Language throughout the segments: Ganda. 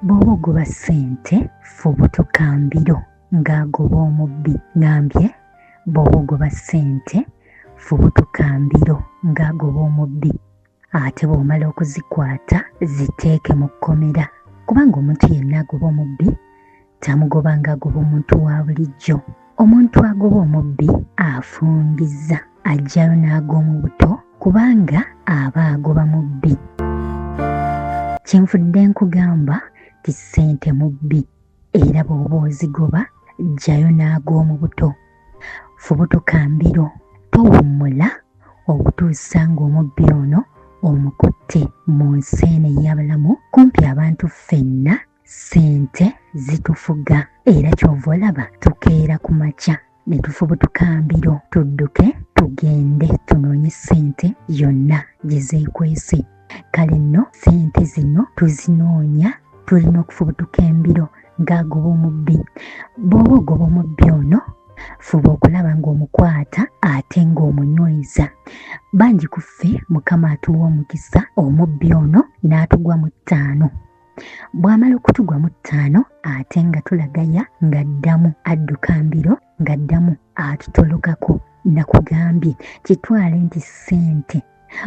Bw'oba ogoba ssente fubutuka mbiro ng'agoba omubbi. Ngambye bw'oba ogoba ssente fubutuka mbiro ng'agoba omubbi. Ate bw'omala okuzikwata ziteeke mu kkomera kubanga omuntu yenna agoba omubbi tamugoba ng'agoba omuntu wa bulijjo. Omuntu agoba omubbi afungiza aggyayo n'ag'omu buto kubanga aba agoba mubbi. Kyenvudde nkugamba nti ssente mubbi era bw'oba ozigoba ggyayo n'ag'omu buto. Fubutuka mbiro towummula okutuusa ng'omubbi ono omukutte. Mu nsi eno ey'abalamu kumpi abantu ffenna ssente zitufuga era ky'ova olaba tukeera ku makya ne tufubutuka mbiro tudduke tugende tunoonye ssente yonna gye zeekwese. Kale nno ssente zino tuzinoonya tulina okufubutuka embiro ng'agoba omubbi. Bw'oba ogoba omubbi ono fuba okulaba ng'omukwata ate ng'omunyweza. Bangi ku ffe Mukama atuwa omukisa omubbi ono n'atugwa mu ttaano. Bw'amala okutugwa mu ttaano ate nga tulagaya ng'addamu adduka mbiro ng'addamu atutolokako. Nakugambye kitwale nti ssente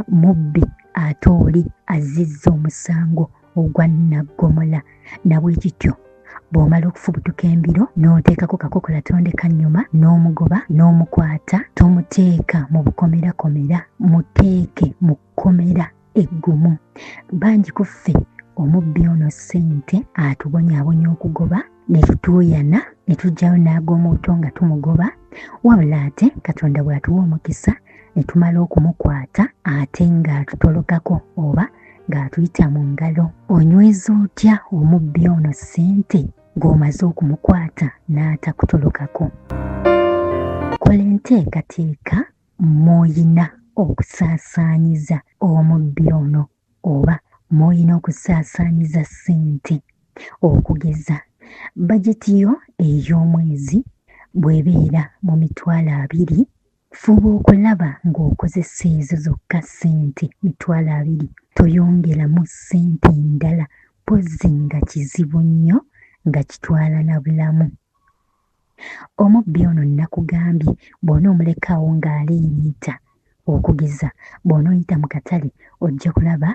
mubbi ate oli azzizza omusango ogwa nnaggomola. Na bwe kityo bw'omala okufubutuka embiro n'oteekako kakokola tondeka nnyuma n'omugoba n'omukwata tomuteeka mu bukomerakomera muteeke mu kkomera eggumu. Bangi ku ffe omubbi ono ssente atubonyaabonya okugoba ne tutuuyana ne tuggyayo n'ag'omubuto nga tumugoba wabula ate Katonda bw'atuwa omukisa ne tumala okumukwata ate ng'atutolokako oba ng'atuyita mu ngalo. Onyweza otya omubbi ono ssente ng'omaze okumukwata n'atakutolokako? Kola enteekateeka mw'olina okusaasaanyiza omubbi ono oba mw'olina okusaasaanyiza ssente. Okugeza, bajeti yo ey'omwezi bw'ebeera mu 20,000, fuba okulaba ng'okozesa ezo zokka ssente 20,000, toyongeramu ssente ndala mpozzi nga kizibu nnyo nga kitwala na bulamu. Omubbi ono nnakugambye bw'onoomuleka awo ng'aliiriita, okugeza bw'onooyita mu katale ojja kulaba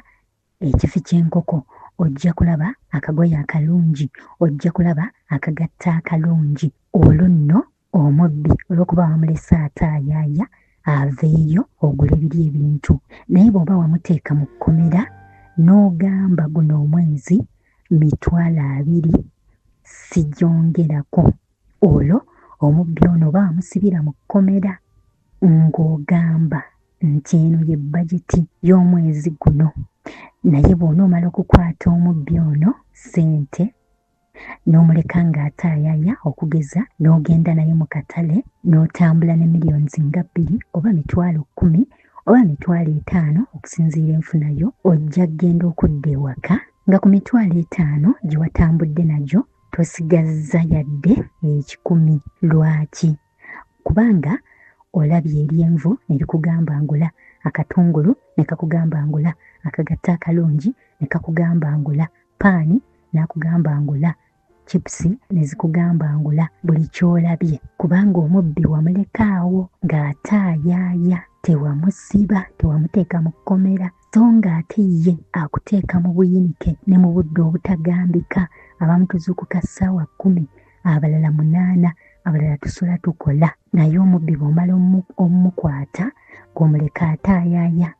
ekifi ky'enkoko, ojja kulaba akagoye akalungi, ojja kulaba akagatto akalungi. Olwo nno omubbi olw'okuba wamulese ataayaaya aveeyo ogule biri ebintu. Naye bw'oba wamuteeka mu kkomera n'ogamba guno omwezi 20,000 sigyongerako, olwo omubbi ono oba wamusibira mu kkomera ng'ogamba nti eno ye bajeti y'omwezi guno. Naye bw'onoomala okukwata omubbi ono ssente n'omuleka ng'ataayaya okugeza n'ogenda naye mu katale n'otambula ne millions nga bbiri oba 10,000 oba 50,000 okusinziira enfuna yo, ojja kugenda okudda ewaka nga ku 50,000 gye watambudde nagyo tosigazza yadde ekikumi. Lwaki? Kubanga olabye eryenvu ne likugamba ngula, akatungulu ne kakugamba ngula, akagatto akalungi ne kakugamba ngula, paani n'akugamba ngula, chipusi ne zikugamba ngula, buli ky'olabye. Kubanga omubbi wamuleka awo ng'ataayaaya, tewamusiba, tewamuteeka mu kkomera, so ng'ate ye akuteeka mu buyinike ne mu budde obutagambika. Abamu tuzuukuka ssaawa 10, abalala 8, abalala tusula tukola. Naye omubbi bw'omala omukwata ng'omuleka ataayaaya,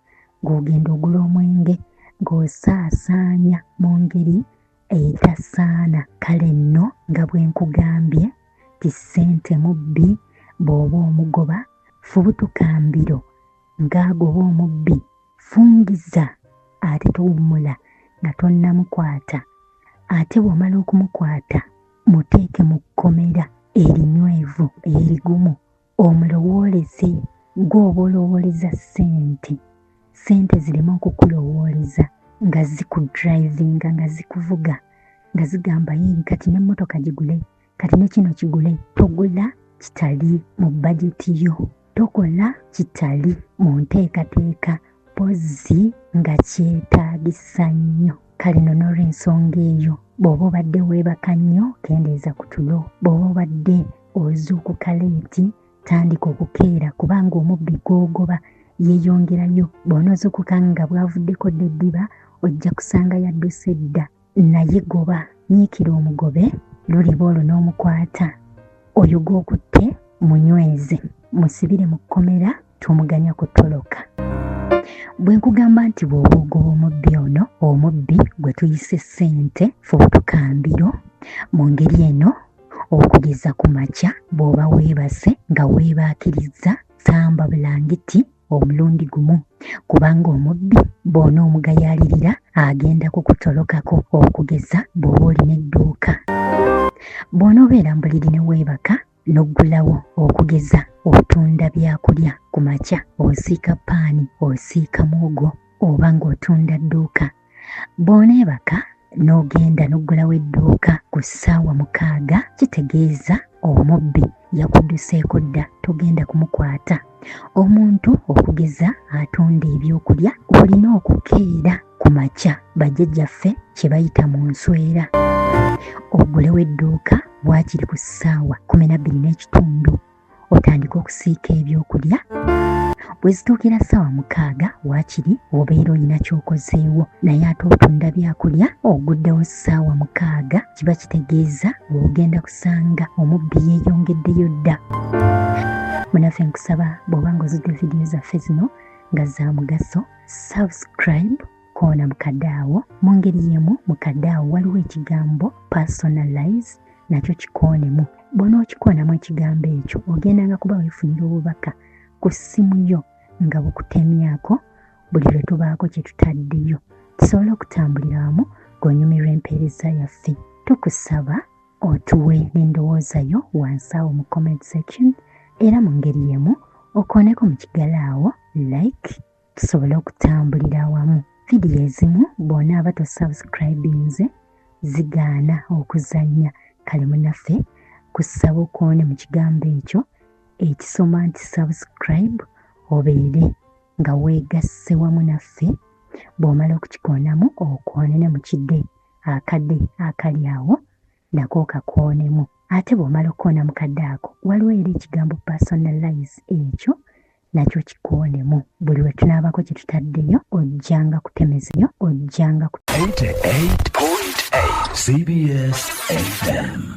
ng'ogenda ogula omwenge, ng'osaasaanya mu ngeri etasaana. Kale nno nga bwe nkugambye nti ssente mubbi, bw'oba omugoba fubutuka mbiro ng'agoba omubbi, fungiza ate towummula nga tonnamukwata. Ate bw'omala okumukwata muteeke mu kkomera erinywevu erigumu. Omulowooleze gw'oba olowooleza ssente, ssente zireme okukulowooleza nga zikudrivinga, nga zikuvuga, nga zigamba yii kati n'emmotoka gigule, kati ne kino kigule. Togula kitali mu bajeti yo, tokola kitali mu nteekateeka mpozzi nga kyetaagisa nnyo. Kale no n'olw'ensonga eyo, bw'oba obadde weebaka nnyo, kendeeza ku tulo. Bw'oba obadde ozuukuka leeti, tandika okukeera kubanga omubbi gw'ogoba yeeyongerayo. Bw'onoozuukuka nga bwavuddeko dda eddiba, ojja kusanga yadduse dda. Naye goba, nyiikira omugobe, luliba olwo n'omukwata. Oyo gw'okutte munyweze, musibire mu kkomera, tomuganya kutoloka. Bwe nkugamba nti bw'oba ogoba omubbi ono, omubbi gwe tuyise ssente, fubutuka mbiro. Mu ngeri eno, okugeza ku makya bw'oba weebase nga weebaakirizza, samba bulangiti omulundi gumu, kubanga omubbi bw'onoomugayaalirira agenda kukutolokako, okugeza bw'oba olina edduuka. Bw'onoobeera mu buliri ne weebaka n'oggulawo, okugeza otunda byakulya ku makya, osiika ppaani, osiika muwogo oba ng'otunda dduuka. Bw'oneebaka n'ogenda n'oggulawo edduuka ku ssaawa 6, kitegeeza omubbi yakudduseeko dda, togenda kumukwata. Omuntu okugeza atunda ebyokulya, olina okukeera ku makya, bajjajjaffe kye bayita mu nswera, oggulewo edduuka waakiri ku ssaawa 12:30 otandike okusiika ebyokulya. Bwe zituukira ssaawa 6 waakiri obeera olina ky'okozeewo, naye ate otunda byakulya oguddewo ssaawa 6, kiba kitegeeza ogenda kusanga omubbi yeeyongeddeyo dda. Munaffe nkusaba bw'oba ng'ozudde vidiyo zaffe zino nga za mugaso, subscribe, koona mu kadde awo. Mu ngeri y'emu mu kadde awo waliwo ekigambo personalize, nakyo kikoonemu. Bw'onookikoonamu ekigambo ekyo, ogendanga kuba weefunira obubaka ku ssimu yo nga bukutemyako buli lwe tubaako kye tutaddeyo, tusobole okutambulira wamu ng'onyumirwa empeereza yaffe. Tukusaba otuwe n'endowooza yo wansi awo mu comment section, era mu ngeri y'emu okooneko mu kigalo awo like, tusobole okutambulira awamu. Vidiyo ezimu bw'onaaba tosubscribinze zigaana okuzannya. Kale munaffe kusaba okoone mu kigambo ekyo ekisoma nti subscribe, obeere nga weegasse wamu naffe. Bw'omala okukikoonamu, okoone ne mu kidde akadde akali awo, nako okakoonemu. Ate bw'omala okukoona mu kadde ako, waliwo era ekigambo personalize, ekyo nakyo kikoonemu. Buli lwe tunaabako kye tutaddeyo, ojjanga kutemezeyo, ojjanga ku 88.8 CBS FM.